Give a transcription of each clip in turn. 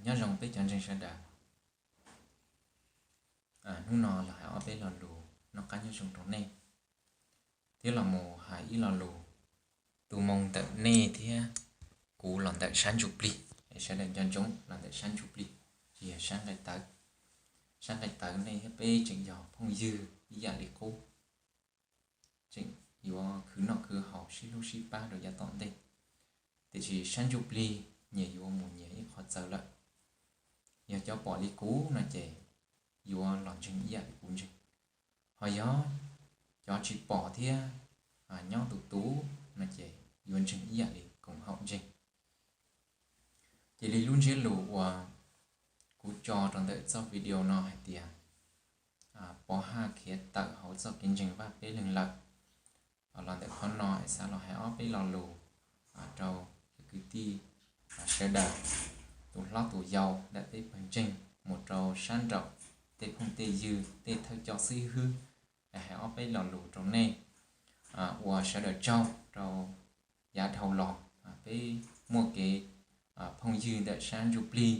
Nyob zoo peb cov ntseeg sawv daws. Hnub no los hais ob peb lo lus noj qab nyob zoo rau nej, thiab los mus hais ib lo lus tu moo ntawm nej thiab kuv los ntawm sab ntsuj plig. Sawv daws nco ntsoov, los ntawm sab ntsuj plig, tsis yog sab nqaij tawv. Sab nqaij tawv nej thiab peb tseem yog phooj ywg ib yam li qub, tseem yuav khwv noj khwv haus sib hlub sib pab rau yav tom ntej. Tiam sis sab ntsuj plig nyias yuav mus nyias ib qho txawv lawm. Yog cov pom li kuv no ces yuav los ntseeg ib yam li kuv ntseeg, ho yog cov tsis pom thiab nyob tus tus no ces yuav ntseeg ib yam li koom haum ntseeg. Ces li lub ntsiab lus uas kuv tso rau ntawm txoj video no hais tias Pov Haj khiav tawm hauv txoj kev ntseeg Vaj Peb Leeg lawm. Los ntawm qhov no es xav los hais ob peb lo lus rau cov kwv tij sawv daws, tus hlob tus yau ntawm peb pawg ntseeg mus rau sab nraum tej phooj tej ywg tej thawj coj xib hwb, es hais ob peb lo lus rau nej ua sawv daws tsaug rau yav dhau los peb muaj kev phooj ywg ntawm sab ntsuj plig,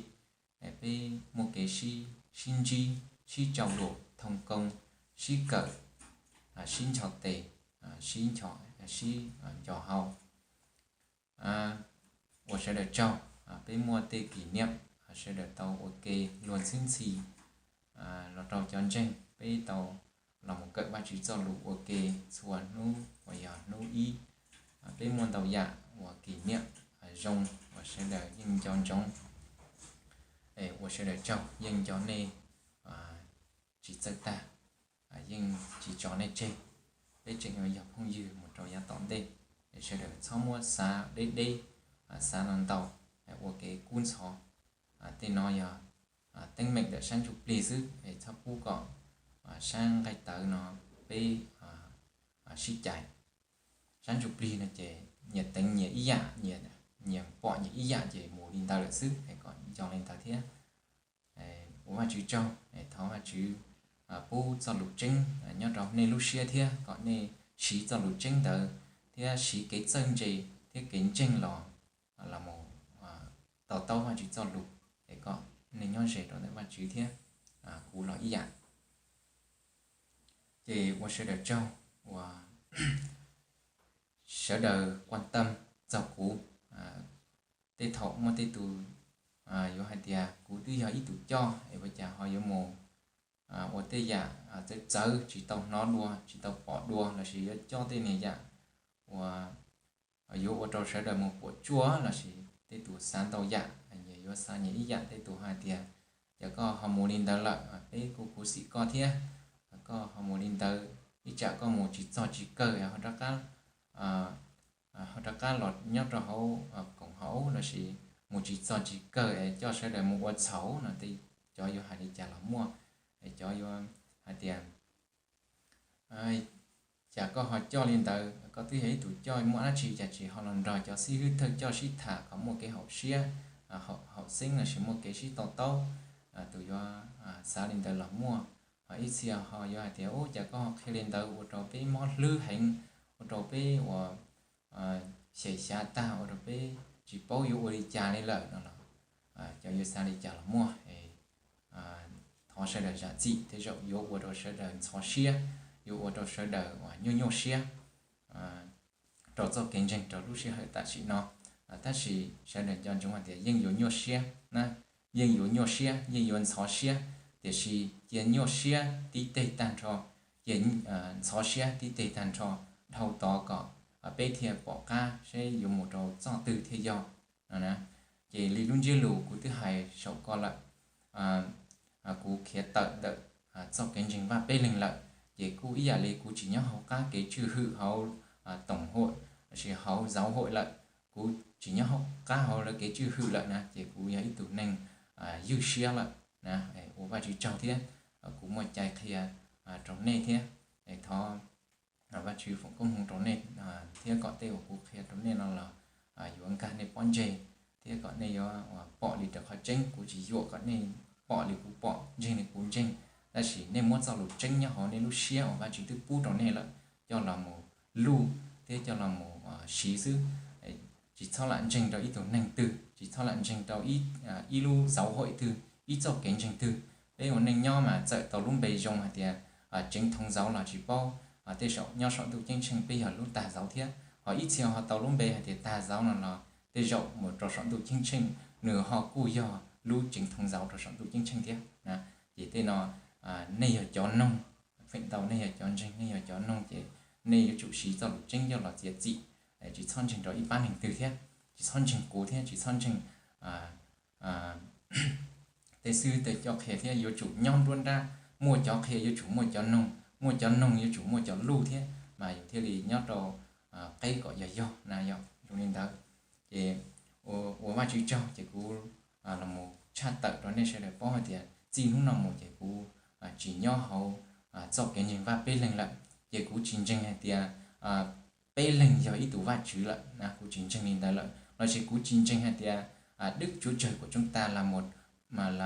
peb muaj kev sib ntsib, sib tsaus lus thoo koo, sib kawm, sib ncho tes, sib ncho, sib nco hau, ua sawv daws tsaug. Peb muaj tej kỷ niệm, sawv daws tau ua ke luag ntxhwb ntxhi los rau cov ntseeg, peb tau los mus kawm Vajtswv txoj lus ua ke txhua hnub uas yog hnub ib. Peb muaj ntau yam uas kỷ niệm zoo uas sawv daws yeej nco ntsoov, ua sawv daws tsaug, yeej nco nej tsis txawj tag, yeej tsis tso nej tseg. Peb tseem yuav yog phooj ywg mus rau yav tom ntej, es sawv daws txhob muab xav deb deb, xav ntau ntau, ua kev kub ntxhov. Tej no yog teeb meem ntawm sab ntsuj plig xwb, es txhob pub kom sab nqaij tawv no peb sib cais. Sab ntsuj plig no ces nyias teev nyias ib yam, nyias pom nyias ib yam ces mus li ntawd lawm xwb, es kom nco li ntawd thiab. Ua Vajtswv tsaug, thov Vajtswv pub txoj lus tseeb nyob rau nej lub siab thiab kom nej siv txoj lus tseeb ntawd thiab siv kev txawj ntse thiab kev ntseeg los, los mus to taub Vajtswv txoj lus, es kom nej nyob ze rau ntawm Vajtswv thiab kuv los ib yam. Ces ua sawv daws tsaug uas sawv daws quan tâm txog kuv. Tej thaum muaj tej tus yuav hais tias kuv twb yog ib tus coj es ua cas ho yuav mus ua tej yam txawv txawv tsis tau hnov dua, tsis tau pom dua, lossis yuav coj tej niag yam uas yuav ua rau sawv daws mus puas tsuaj, lossis tej tus xav ntau yam, nyias yuav xav nyias ib yam. Tej tus hais tias, cas koj ho mus li ntawd lawm, peb kuj khuv xim koj thiab, koj ho mus li ntawd, ib tsam koj mus tsis txog tsis kawg ho rov qab, ho rov qab los nyob rau hauv koom haum, lossis mus tsis txog tsis kawg es coj sawv daws mus ua txhaum no. Tej cov yuav hais li cas los muaj, es cov yuav hais tias, cas koj ho coj li ntawd, koj twb yog ib tus coj muaj dab tsi, cas tsis ho los nrog cov xib hwb thawj coj sib tham kom muaj kev haum siab, haum xeeb lossis muaj kev sib to taub. Tus yuav xav li ntawd los muaj, ho ib txhia ho yuav hais tias, ub, cas koj ho qhia li ntawd ua rau peb mob hlwb heev, ua rau peb uas xyem xyav tag, ua rau peb tsis paub yuav ua li cas li lawm no los, cov yuav xav li cas los muaj. Thov sawv daws zam txim, tej zaum yuav ua rau sawv daws ntxhov siab, yuav ua rau sawv daws uas nyuaj nyuaj siab rau txoj kev ntseeg rau lub sij hawm tam sim no. Tab sis sawv daws nco ntsoov hais tias yeej yuav nyuaj siab na, yeej yuav nyuaj siab, yeej yuav ntxhov siab, tiam sis cia nyuaj siab tib teg tag nrho, cia ntxhov siab tib teg tag nrho, dhau tod kom peb thiaj pom qab seb yuav mus rau txoj twg thiaj yog no na. Ces li lub ntsiab lus kuv twb hais saum ko lawm, kuv khiav tawm ntawm txoj kev ntseeg Vaj Peb Leeg lawm, ces kuj ib yam li kuv tsis nyob hauv qab kev tswj hwm hauv tổng hội lossis hauv giáo hội lawm, kuv tsis nyob hauv qab hauv lawv kev tswj hwm lawm na, ces kuv yog ib tug neeg ywj siab lawm na. Ua Vajtswv tsaug thiab, kuv muaj cai qhia rau nej thiab, thov Vajtswv foom koob hmoov rau nej thiab kom tej uas kuv qhia rau nej no los yuav nkag nej pob ntseg, thiab kom nej yuav pom li raws qhov tseeb. Kuv tsis yuam kom nej pom li kuv pom, ntseeg li kuv ntseeg, tab sis nej muab txoj lus tseeb nyob hauv nej lub siab uas Vajtswv twb pub rau nej lawm coj los mus luj thiab coj los mus siv xwb. Tsis txhob lam ntseeg rau ib tug neeg twg, tsis txhob lam ntseeg rau ib lub zauv hauj twg, ib txoj kev ntseeg twg. Peb ua neej nyob mas txawm tau lub npe zoo hais tias tsev thoob zauv los tsis paub, tej saum nyob saum ntuj ceeb tsheej peb yog lub tag zauv thiab. Ho ib txhia ho tau lub npe hais tias tag zauv no los tej zaum mus rau saum ntuj ceeb tsheej nws ho kuj yog lub tsev thoob zauv rau saum ntuj ceeb tsheej thiab na. Ces tej no nej yog cov noog, feem ntau nej yog cov ntseeg, nej yog cov noog ces nej yuav tsum siv txoj lus tseeb coj los txiav txim, tsis txhob ntseeg rau ib pab neeg twg thiab, tsis txhob ntseeg kuv thiab tsis txhob ntseeg tej xib hwb tej coj qhia thiab. Yuav tsum nyob nruab nrab, muaj cov qhia yuav tsum muaj cov noog, muaj cov noog yuav tsum muaj cov luj thiab mas yus thiaj li nyob rau qeb kom yog yog na. Yog zoo li ntawd ces ua Vajtswv tsaug ces kuv los mus tshaj tawm rau nej sawv daws paub hais tias txij hnub no mus ces kuv tsis nyob hauv txoj kev ntseeg Vaj Peb Leeg lawm. Ces kuv tsis ntseeg hais tias peb leeg yog ib tug Vajtswv lawm na, kuv tsis ntseeg li ntawd lawm. Los sis kuv tsis ntseeg hais tias Đức Chúa Trời của chúng ta là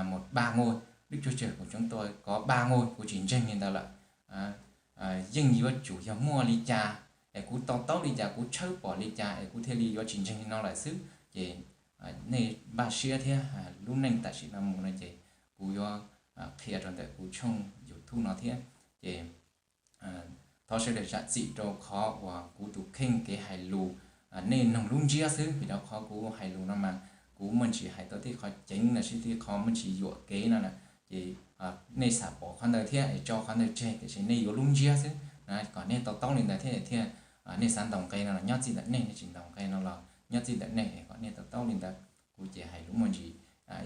một ba ngôi, Đức Chúa Trời của chúng tôi có ba ngôi, kuv tsis ntseeg li ntawd lawm. Yeej yuav tsum yog muaj li cas es kuv to taub li cas, kuv tshawb pom li cas es kuv thiaj li yuav tsis ntseeg li no lawm xwb. Ces nej npaj siab thiab, lub neej tam sim no mus no ces kuv yuav qhia rau ntawm kuv tshooj YouTube no thiab. Ces thov sawv daws zam txim rau qhov uas kuv tus kheej kev hais lus nej noog lub ntsiab xwb, vim rau qhov kuv hais lus no mas kuv muaj ntsis hais tau tej qhov ceev los sis tej qhov muaj ntsis yuam kev no na. Ces nej xav pom qhov ntawd thiab es tso qhov ntawd tseg, tiam sis nej yuav lub ntsiab xwb na, kom nej to taub li ntawd thiab thiaj, nej xav ntaus nqe no los nyob txij ntawm nej, nej tsis ntaus nqe no los nyob txij ntawm nej, kom nej to taub li ntawd. Kuv ces hais lus muaj ntsis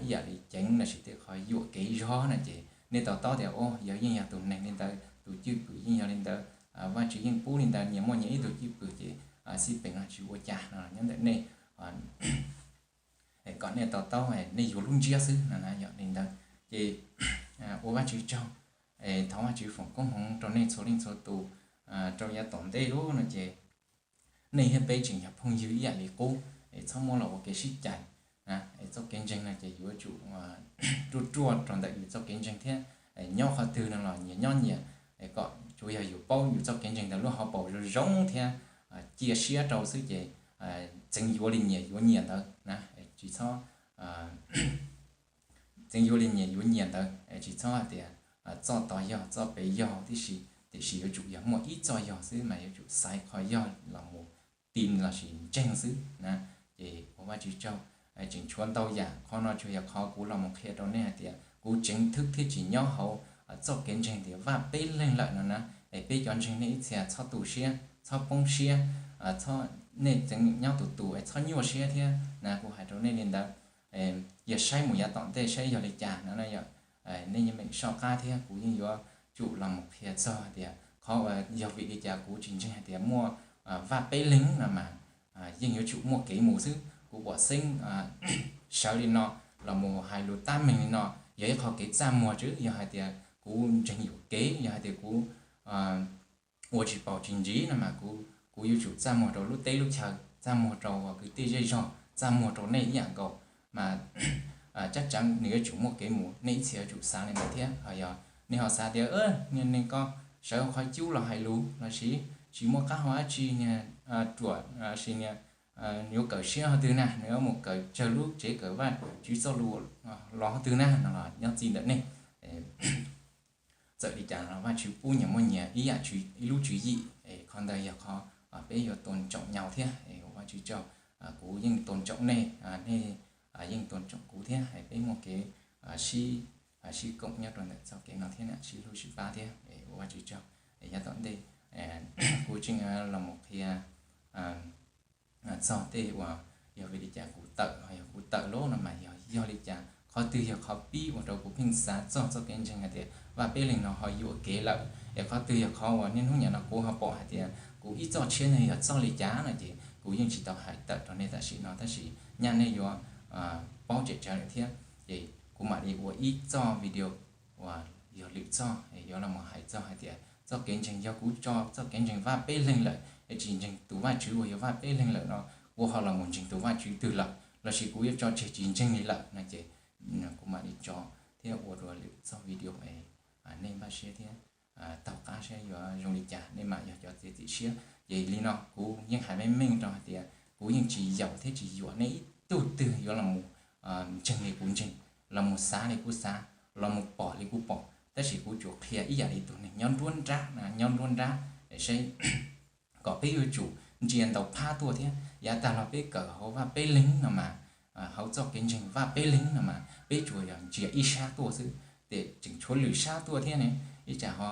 ib yam li ceev los sis tej qhov yuam kev zog na ces nej to taub tias o, yog yeej yog tus neeg li ntawd, tus cwj pwm yeej yog li ntawd, Vajtswv yeej pub li ntawd, nyias muaj nyias ib tug cwj pwm ces xij peem no tsis ua cas no nyob ntawm nej, kom nej to taub nej yuav lub ntsiab xwb no na. Yog li ntawd ces ua Vajtswv tsaug, thov Vajtswv foom koob hmoov rau nej txhua leej txhua tus rau yav tom ntej lawm no ces nej thiab peb tseem yog phooj ywg ib yam li qub, es txhob muab los ua kev sib cais. Es txoj kev ntseeg no ces yuav tsum ruaj ruaj rau ntawm yus txoj kev ntseeg thiab. Nyob qhov twg no los nyias nyob nyias, kom tsuas yog yus paub yus txoj kev ntseeg ntawd lub hauv paus zoo zoo thiab cia siab rau xwb ces txeev yuav li nyias yuav nyias ntawd na. Tsis txhob txeev yuav li nyias yuav nyias ntawd, tsis txhob hais tias txoj tod yog txoj pem yog tib si, tiam sis yuav tsum yog muaj ib txoj yog xwb mas yuav tsum xaiv qhov yog los mus tin los sis ntseeg xwb na. Ces ua Vajtswv tsaug, tseem tshuav ntau yam, qhov no tsuas yog qhov kuv los mus qhia rau nej hais tias kuv tseev thwb thiab tsis nyob hauv txoj kev ntseeg tias Vaj Peb Leeg lawm no na. Es peb cov ntseeg nej ib txhia txhob tu siab, txhob poob siab, txhob, nej tseem nyob tus tus es txhob nyuaj siab thiab na, kuv hais rau nej li ntawd. Yog saib mus yav tom ntej saib yog li cas no na yom, nej yeej meem soj qab thiab kuv yeej yuav tsum los mus qhia txog hais tias qhov uas yog vim li cas kuv tsis ntseeg hais tias muaj Vaj Peb Leeg no mas yeej yuav tsum muaj kev mus xwb. Kuv pom xeeb sawv li no los mus hais lus tab meeg li no yog ib qho kev txaj muag, tsuas yog hais tias kuv ntseeg yuam kev, yog hais tias kuv ua tsis paus tsis ntsis no mas kuv, kuv yuav tsum txaj muag rau lub teb lub chaw, txaj muag rau kwv tij zej zog, txaj muag rau nej ib yam nkaus mas tsab tseeb nws yuav tsum muaj kev mus, nej ib txhia yuav tsum xav li ntawd thiab. Ho yog nej ho xav tias niag neeg ko sawv qhov cub los hais lus los sis tsis muaj qab hau dab tsi, niag ruam los sis niag yuav kawm siab qhov twg na, nws yuav mus kawm tsawg lub tsev kawm Vajtswv txoj lus los qhov twg na no los nyob txij ntawm nej. Txawm li cas los Vajtswv pub nyias muaj nyias ib yam, ib lub tswv yim, es qhov ntawd yog qhov peb yuav tôn trọng nhau thiab. Ua Vajtswv tsaug, kuv yeej tôn trọng nej, nej yeej tôn trọng kuv thiab, peb muaj kev sib, sib koom nyob rau ntawm txoj kev no thiab na, sib hlub sib pab thiab. Ua Vajtswv tsaug, yav tom ntej kuv tseem los mus qhia txog tej uas yog vim li cas kuv tawm, ho yog kuv tawm lawm no mas yog, yog li cas, qhov twg yog qhov pib ua rau kuv pheej xav txog txoj kev ntseeg hais tias Vaj Peb Leeg no ho yuam kev lawm, es qhov twg yog qhov uas niaj hnub nim no kuv ho pom hais tias kuv ib txoj tshiab no yog txoj li cas no ces kuv yeej tsis tau hais tawm rau nej tam sim no, tab sis nyaj nej yuav paub tsem tsawv lawm thiab. Ces kuv mam li ua ib txoj video uas yog lwm txoj yuav los mus hais txog hais tias txoj kev ntseeg, yog kuv tso txoj kev ntseeg Vaj Peb Leeg lawm es tsis ntseeg tus Vajtswv uas yog Vaj Peb Leeg lawm no, kuv ho los mus ntseeg tus Vajtswv twg lawm, los sis kuv yuav tso tseg tsis ntseeg li lawm no ces kuv mam li tso thiab ua dua lwm txoj video es nej npaj siab thiab taug qab saib yuav zoo li cas, nej mam yog cov txiav txim siab. Ces li no kuv yeej hais meej meej rau hais tias kuv yeej tsis yaum thiab tsis yuam nej ib tug twg yuav los mus ntseeg li kuv ntseeg, los mus xav li kuv xav, los mus pom li kuv pom, tab sis kuv tsuas qhia ib yam li tus neeg nyob nruab nrab, nyob nruab nrab, seb kom peb yuav tsum ntsia ntau phab tuaj thiab. Yav tag los peb kawm hauv Vaj Peb Leeg no mas, hauv txoj kev ntseeg Vaj Peb Leeg no mas peb tsuas yog ntsia ib sab tuaj xwb, ces tseem tshuav lwm sab tuaj thiab ne. Ib tsam ho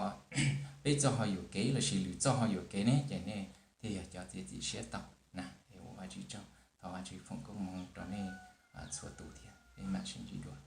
peb txoj ho yuam kev lossis lwm txoj ho yuam kev ne, ces nej thiaj yog cov txiav txim siab tau na. Ua Vajtswv tsaug, thov Vajtswv foom koob hmoov rau nej txhua tus thiab. Peb mam sib ntsib dua.